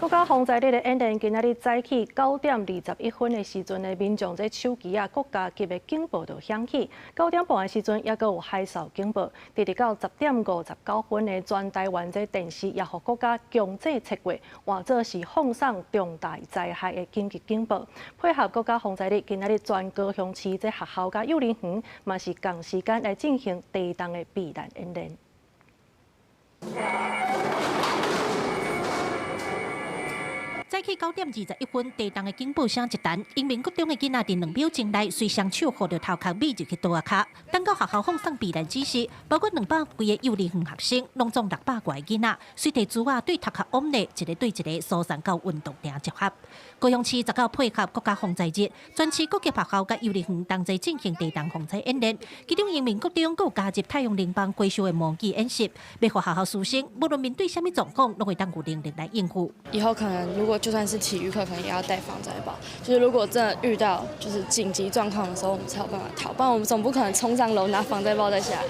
國家防災日的演練，今仔日早起9點21分的時陣呢，民眾這手機啊，國家級的警報就響起。9點半的時陣，猶閣有海嘯警報。直直到10點59分的全台灣這電視也予國家強制切過，換做是放送重大災害的緊急警報。配合國家防災日，今仔日全高雄市這學校佮幼兒園嘛是仝時間來進行地動的避難演練。早起9點21分，地動的警報聲一彈，英明國中的囡仔佇2秒鐘內隨雙手護著頭殼，覕入去桌仔跤。等到學校放送避難指示，包括200幾个幼兒園學生，攏總600外个囡仔，隨地珠仔對頭殼往內，一个對一个疏散到運動場集合。高雄市昨昏配合國家防災日，全市各級學校佮幼兒園同齊進行地動防災演練。其中英明國中閣有加入太陽能板回收的模擬演習，欲予學校師生無論面對啥物狀況，攏會當有能力來應付。以後可能如果就算是體育課，可能也要帶防災包。就是如果真的遇到就是緊急狀況的時候，我們才有辦法逃。不然我們總不可能衝上樓拿防災包再下來。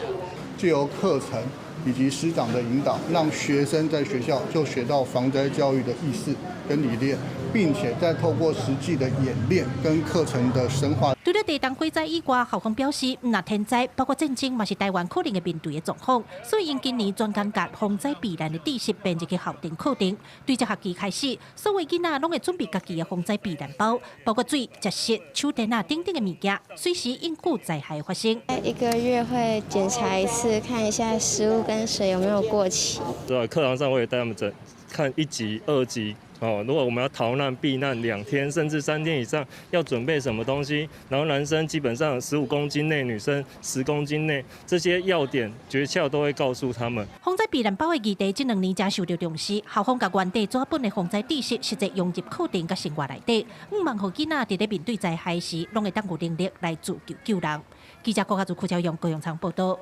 藉由課程以及師長的引導，讓學生在學校就學到防災教育的意識跟理念，並且再透過實際的演練跟課程的深化。除了地動火災以外，校方表示，毋但天災，包括戰爭，嘛是台灣可能會面對的狀況，所以𪜶今年專工共防災避難的知識編入去校定課程。對這學期開始，所有囡仔攏會準備家己的防災避難包，包括水、食食、手電仔等等的物件，隨時應付災害發生。一個月會檢查一次，看一下食物跟水有沒有過期。對，課堂上我也帶他們整看一級、二級。哦，如果我們要逃難避難2天甚至3天以上，要準備什麼東西？然後男生基本上15公斤內，女生10公斤內，這些要點訣竅都會告訴他們。防災避難包的議題，這兩年誠受著重視，校方共原底紙本的防災知識，實際融入課程佮生活內底，向望予囡仔佇咧面對災害時，攏會當有能力來自救救人。記者郭家祖、柯昭勇高雄場報道。